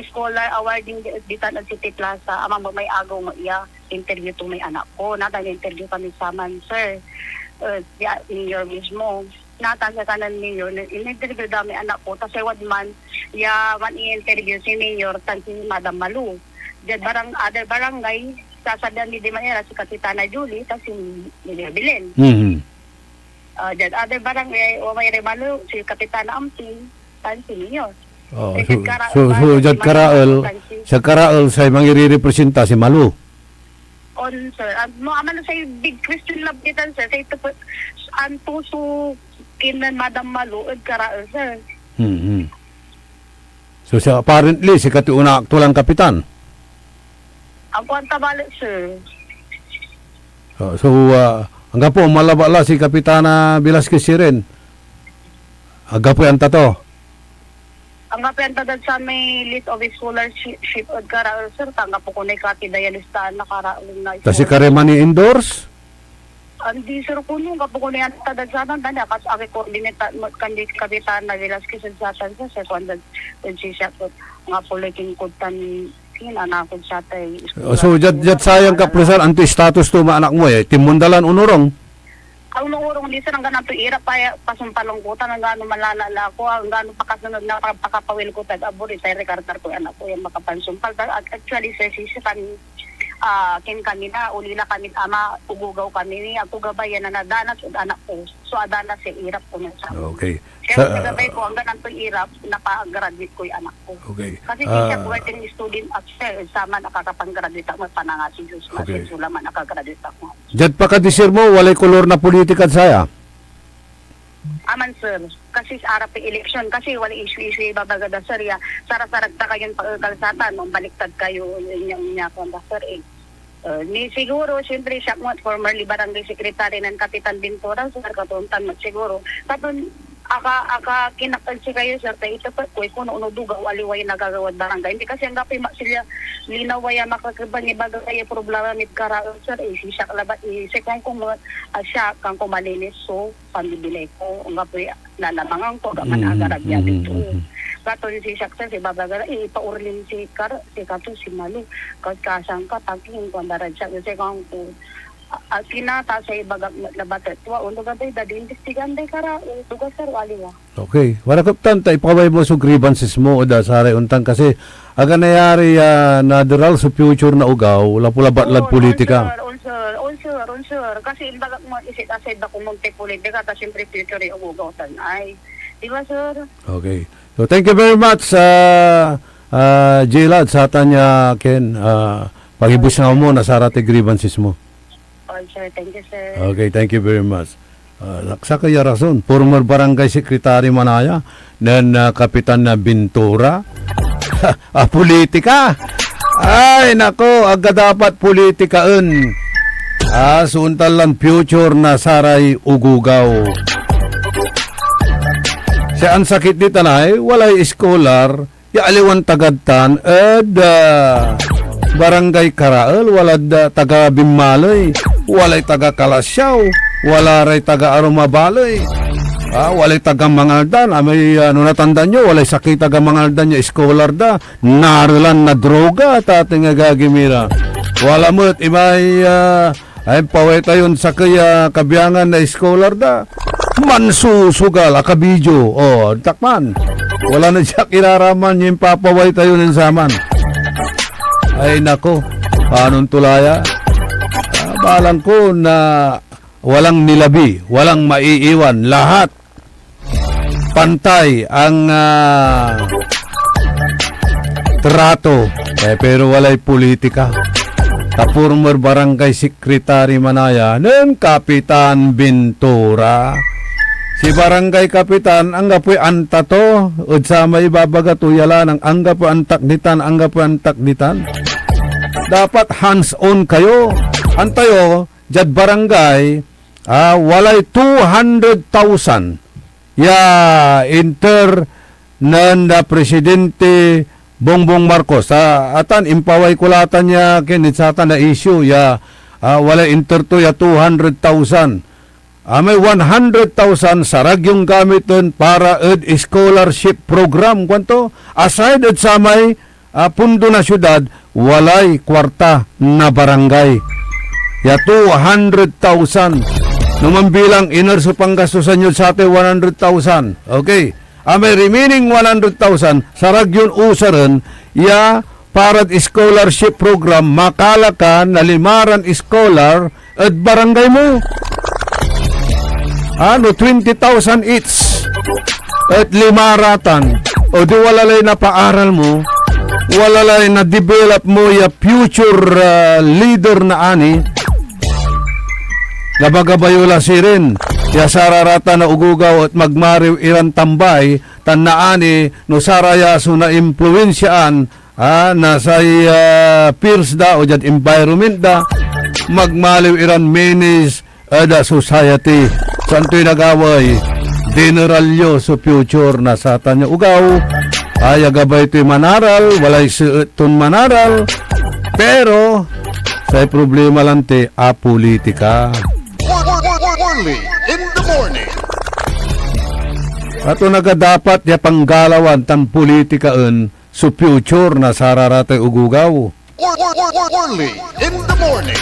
scholar awarding di, ditan ed City Plaza, amay agew met ya, interview to may anak ko. Natan, interview kami saman, sir. Eh, ya, mayor mismo. Natan, sa kanan mayor, in-interview da may anak ko, ta say wadman, ya, man i-interview si mayor, tan si Madam Malu. Diad barang-, other barangay, sasabian mi di manera si Kapitana Julie, tan si Mayor Belen. Mhm. Ah, diad other barangay, o may remalo, si Kapitana Amping, tan si Mayor. Oh, Eh, so, diad Karaol, so, so, diad si Mayor, Karaol, tan si sa Karaol, say mangirerepresenta si Malu. On, sir. Ah, no, aman say big question na bitan, sir. Say ito po, anto so kinan Madam Malu ed Karaol, sir. Mhm. So, siya, apparently, sikatoy onaktulan kapitan. Ang kuan ta balet, sir. Oh, so, ah, anggapo, malaba la si Kapitana Velasquez sirin. Anggapoy anta to. Anggapoy anta dad sa may list of scholarship ed Karaol, sir. Ta anggapo ko nay kati da ya listahan na Karaol na Ta si scholarship. Karema ni-endorse? Andi, sir, kuno, anggapo ko ni anta dad sa tan, dani, akas, aki coordinate met kandi Kapitana Velasquez ed satan, sir, sir, kuan dad, ed si siak, nga pulay kin kod tan, kin, anakod satay Oh, so, jat, jat sayang ka, Professor, anto status to may anak mo, eh? Tinmonda lan onorong? Ang onorong di, sir, anggan anto irap pa, pasumpal ko tan, anggano malala la ako, anggano pakasunod na, pa-, pakapawil ko tad abor, itay rekarkar koy anak ko, yan makapansumpal. Ta-, ac-, actually, sir, si, si kan, ah, kin kami na, oli la kami, ama, ugugaw kami, ni, ako gabay, yan, nadanas, ed anak ko. So, adanas, ya, irap ko na sa Okay. Kaya sa gabay ko, anggan antoy irap, napa-graduate koy anak ko. Okay. Kasi Ah. siya working student at siya, eh, sa man nakakapang-graduate ako, panangasin Diyos, Okay. masin sula man nakagraduate ako. Diad pakadisir mo, walay kolor na politika saya? Aman, sir. Kasi sa arap election, kasi walay issue-issue ibabaga da, sir, ya. Sarasarag ta kayon pa-, kalsatan, mambaliktad kayo, inya, inya, kwan da, sir, eh. Uh, ni siguro, siyempre, siya mo, formerly barangay secretary ng Kapitan Bintura, sir, katontan mo siguro. Katon, aka, aka kinakal si kayo, sir, tayo ito pa, kuy, kuno, uno, duga, o aliway nagagawad barangay. Hindi kasi ang gapi, ma, sila, linawa ya, makakabang, ibaga kayo, problema, mit kara, sir, eh, si siya, labat, eh, si kong kung, ah, siya, kang kumalinis, so, pambibilay ko, ang gapi, lalamangan ko, gaman Mm, agarabya mm, dito. mm. Katon si siya, sir, si babaga, eh, ipaurlim si kar, si kato, si Malu. Kas-, kasang ka, taking, kwan, darad siya, kasi kang ko, a-, a-, kinata sa ibagak met labat et tua, undo gabay da, di imbestigan day kara, eh, duga, sir, waliwa. Okay. Warakep tan, ta ipaway mo so grievances mo, ed, ah, saray ontan kasi, aga nayari, ah, naderal so future na ogaw, lapulabat lad Oo, politika. On, sir, on, sir, on, sir, on, sir. Kasi imbagak mo, isit aside da kung magte politika, ta siyempre future ay ogaw tan ay. Di ba, sir? Okay. So, thank you very much, ah, ah, Jilad, sa tanya, Ken, ah, pagibus nga mo na sarate grievances mo. Oh, sir. Thank you, sir. Okay, thank you very much. Ah, saksak ya rason. Former barangay secretary manaya, nen, ah, Kapitan na Bintura. Ah, politika. Ay, nako, aga dapat politikaen. Ah, so ontan lan future na saray ogogaw. Siya ansakit di tanay, walay scholar, ya aliwan tagad tan ed, ah, Barangay Karael, walad, ah, taga Binmaley, walay taga Calasiao, wala ray taga Arumabaley. Ah, walay taga Mangaldan. Amay, ah, no natandaan yo, walay sakey taga Mangaldan ya scholar da. Narelan na droga, tateng agagi mi ra. Wala met, imay, ah, ay, paway tayon sakey a kabiangan na scholar da. Mansusugal a kabidyo. O, takpan. Wala na siak iraraman ya impapaway tayo nen saman. Ay nako, panon to la ya? Ah, balang ko na walang nilabi, walang maiiwan, lahat pantay ang, ah, trato. Eh, pero walay politika. Ta former barangay secretary manaya nen Kapitan Ventura. Si barangay kapitan, anggapoy anta to, ed samay ibabaga to, ya la nang anggapoy antak ditan, anggapoy antak ditan. Dapat hands-on kayo. Antayo, diad barangay, ah, walay two hundred thousand ya inter nen, ah, Presidente Bongbong Marcos. Ah, atan, impaway ko la tan ya, ken, satan na issue ya, ah, walay inter to ya two hundred thousand. Ah, may one hundred thousand sarag yon gamiten para ed scholarship program, kuanto? Aside ed samay ah, pundo na siudad, walay kuarta na barangay. Ya two hundred thousand. No mambilang, iner so panggastosan yod satay one hundred thousand. Okay. Ah, may remaining one hundred thousand, sarag yon usaren ya parad scholarship program, makala ka na lima ran scholar ed barangay mo. Ano, twenty thousand each. Et lima ratan. O di wala lay napaaral mo, wala lay na-develop mo ya future, ah, leader na ani. Gabagabay yo la sirin, ya sararatan na ogogaw et magmaliw iran tambay, tan naani no saraya so naimpluensiaan, ah, na say, ah, peers da o diad environment da, magmaliw iran menace ed, ah, society. So, antoy nagaway? Dineral yo so future na satan ya ogaw. Ay, agabay toy manaral, walay seet ton manaral. Pero, say problema lanti, apolitika. Early in the morning. Ato nagadapat ya panggalawan tan politikaen so future na sararatay ogogaw. Early in the morning.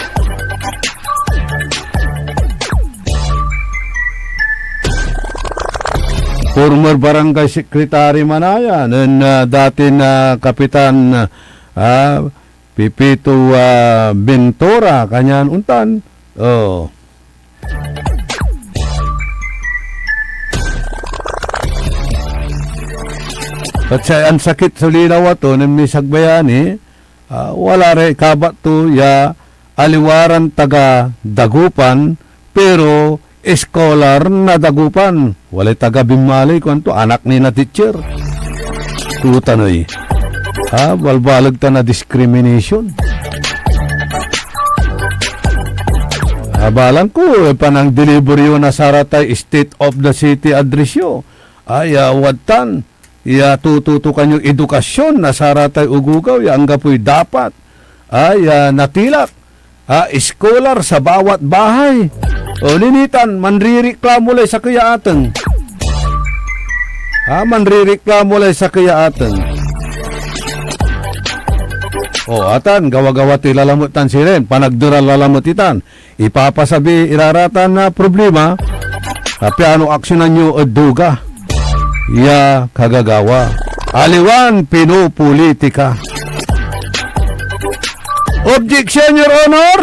Former barangay secretary manaya nen, ah, dati na Kapitan, ah, Pepito, ah, Ventura, kanyan ontan. Oh. Et say ansakit so linawa to nen misagbayani, ah, wala ray kabat to ya aliwa ran taga Dagupan, pero scholar na Dagupan. Walay taga Binmaley, kuanto, anak ni na teacher. Tutan ey. Ah, balbaleg ta na discrimination. Ah, balang ko, eh, panang delivery yo na saratay State of the City address yo. Ay, ah, wadtan. Ya tututukan yo edukasyon na saratay ogogaw ya anggapoy dapat. Ay, ah, natilak. Ah, scholar sa bawat bahay. O, ninitan, manririklamo lay sakey ya ateng. Ah, manririklamo lay sakey ya ateng. O, atan, gawa-gawa ti lalamet tan sirin, panagderal lalamet itan. Ipapasabi iraratan na problema, ta piano aksyonan yo ed duga ya kagagawa. Aliwan pinopolitika. Objection, Your Honor!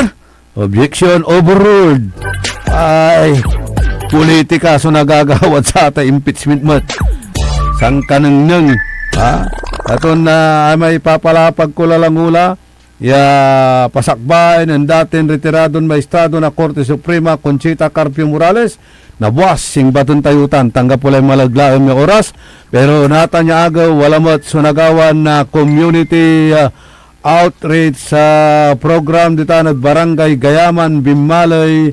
Objection overruled. Ay, politika so nagagawad satay impeachment met. Sankanengneng, ha? Aton na may papalapag ko lalangula, ya pasakbayan nen datin retiradon maestrado na Korte Suprema, Conchita Carpio Morales, na buas, singbaten tayo tan, anggapo lay malaglaem ya oras, pero natan ya agew, wala met so nagawa na community, ah, outreach, ah, program ditan ed Barangay Gayaman, Binmaley,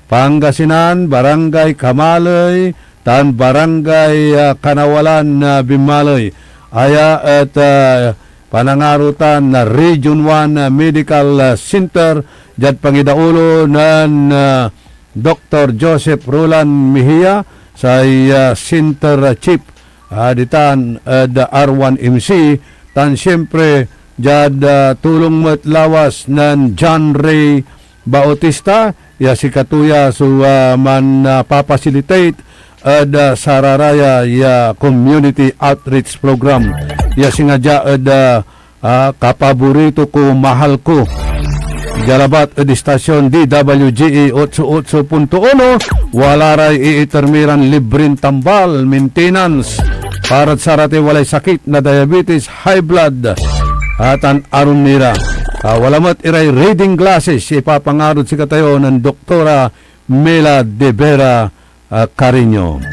Pangasinan, Barangay Kamaley, tan Barangay, ah, Kanawalan, ah, Binmaley. Aya et, ah, panangaro tan na Region one, ah, Medical, ah, Center, diad pangidaolo nen, ah, Doktor Joseph Roland Mejia, say, ah, Center, ah, Chief, ah, ditan ed R one M C, tan siyempre, diad, ah, tulong met lawas nen John Ray Bautista, ya sikato ya so, ah, man, ah, papacilitate ed, ah, sararaya ya community outreach program ya singa dia ed, ah, ah, kapaborito ko, mahal ko. Dia labat ed istasyon D W G E otso otso punto uno, wala ray iiter mi ran libren tambal, maintenance, parad saratay walay sakit na diabetes, high blood, ah, tan arum ni ra. Ah, wala met iray reading glasses ya ipapangarod sikatayo nen Doktora Mela de Vera, ah, Carino.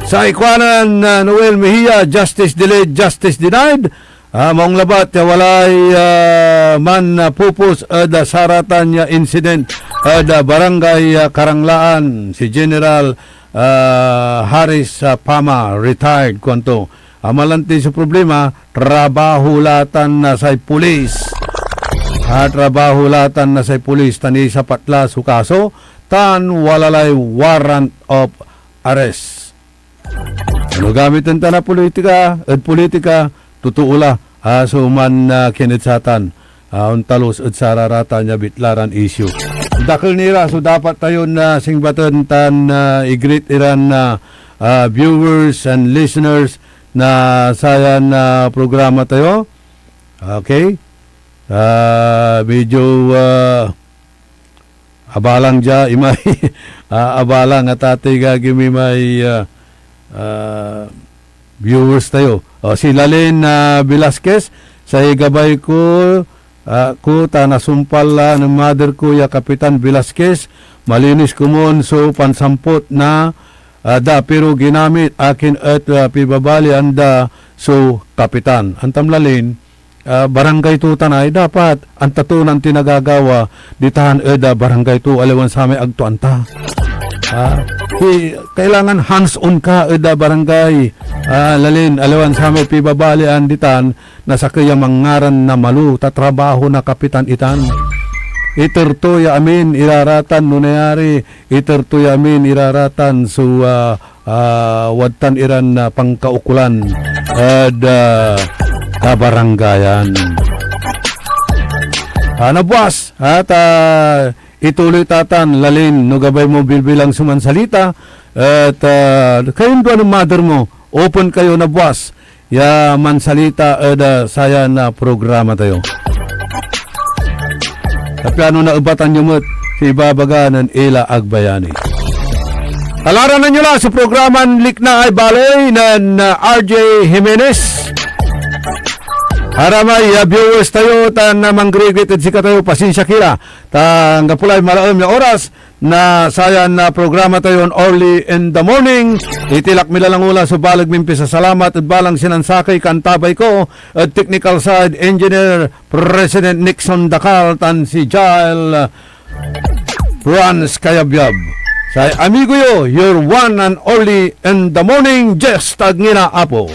Say kuanen, ah, Noel Mejia, "Justice delayed, justice denied." Ah, maong labat ya walay, ah, man, ah, pupos ed, ah, saratan ya incident ed, ah, Barangay, ah, Karanglaan, si General, ah, Harris, ah, Pama, retired, kuanto, amalanti so problema, trabaho la tan na say pulis. Ah, trabaho la tan na say pulis tan isapat la so kaso, tan wala lay warrant of arrest. No gamiten ta na politika, ed politika, totoo la, ah, so man, ah, kinetsatan. Ah, ontalos ed sararatan ya bitlaran issue. Dakel ni ra so dapat tayon, ah, singbaten tan, ah, i-greet iran, ah, ah, viewers and listeners na sayan, ah, programa tayo. Okay? Ah, medyo, ah, abalang dia, imay, ah, abalang a tatay gagi mi may, ah, ah, viewers tayo. O, si Lalin, ah, Velasquez, "Say gabay ko, ah, ko ta nasumpal la nen mother ko ya Kapitan Velasquez, malinis komon so pansampot na, ah, da, pero ginamit akin et, ah, pibabalian da so Kapitan." Antam Lalin, ah, barangay to tan ay dapat anta to nan tinagagawa ditan ed, ah, barangay to, aliwan samay ag to anta. Ah, ki-, kailangan hands-on ka ed, ah, barangay, ah, Lalin, aliwan samay pibabalian ditan na sakey a manngaran na Malu, ta trabaho na kapitan itan. Iter to ya amin iraratan no nayari, iter to ya amin iraratan so, ah, ah, wadtan iran, ah, pankaukolan ed, ah, kabarangayan. Ah, nabuas, ha, ta ituloy ta tan, Lalin, no gabay mo bilbilang so mansalita, et, ah, kayon dua nen mother mo, open kayo nabuas ya mansalita ed, ah, sayan, ah, programa tayo. Ta piano naebatan yo met so ibabaga nen Ela Agbayani. Talaranan yo la so programan Liknaay Baley nen, ah, R J Jimenez. Saramay, ah, viewers tayo tan, ah, manggreet ed sikatayo, pasensia ki la. Ta anggapo lay malaem ya oras, na sayan, ah, programa tayon Early in the Morning. Itilak mi la langola so baleg min pisasalamat ed balang sinansakey kaantabay ko, ed technical side, Engineer President Nixon Dacal, tan si Jael, ah, Franz Kayabyab. Say amigo yo, your one and only in the morning, Jess Tagngina Apo.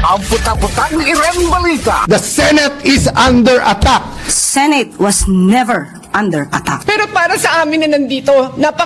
Ang puta-putang irem balita. The Senate is under attack. Senate was never under attack. Pero para sa amin na nandito, napaka-